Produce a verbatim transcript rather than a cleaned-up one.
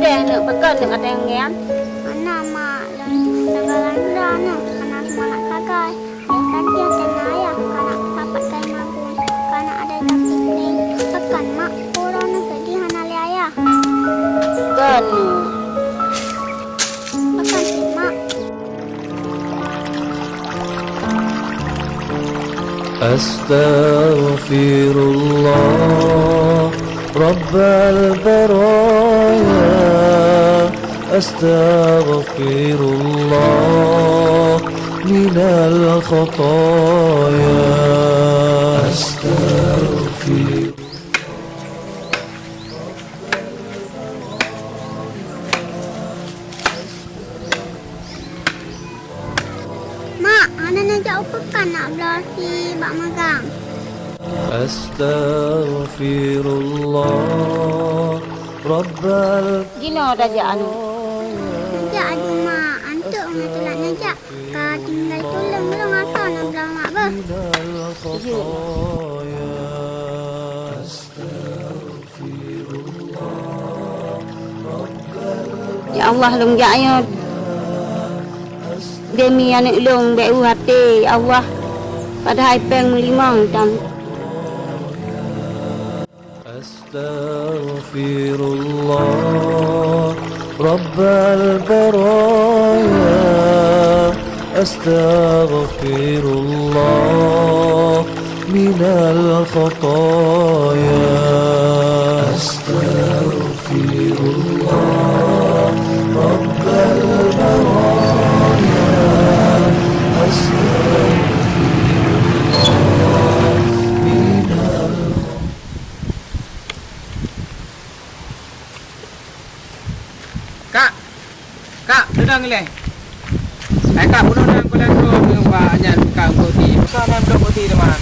Deh, neuk, pakon neuk ateueh ngieng? Hana, Mak, lôn tagalan droeneuh, hana seumangat sagai. Deh, ka jeuet keu ayah, ka na sapat kai magun, ka na adai sakét ning. Pakon, Mak, uroe nyoe seudeh hana lé ayah? Kon, Neuk. Pakon cit, Mak? أستغفر الله رب البرايا، أستغفر الله من الخطايا. أستغفر Mak, hana neujak u peukan nak bloe sie bak magang. أستغفر الله رب ال- Jinoe tajak aneuk. Neujak aju, Mak, antuk ngon teulat neujak. Ka tinggai tuleueng lôn asoe na bloe mak beuh. Jeuet. Ya Allah, lôn jak nyoe demi aneuk lôn bèk u até, ya Allah, padahai péng meulimong tam. أستغفر الله رب البرايا، أستغفر الله من الخطايا. أستغفر الله رب البرايا، أستغفر الله من الخطايا. Kak! Kak, deunang ilèe. Hai Kak, bunoe nang kulèe droe nyoe bak nyan Kak, bukon ti. Bukan nang bukon ti teuma.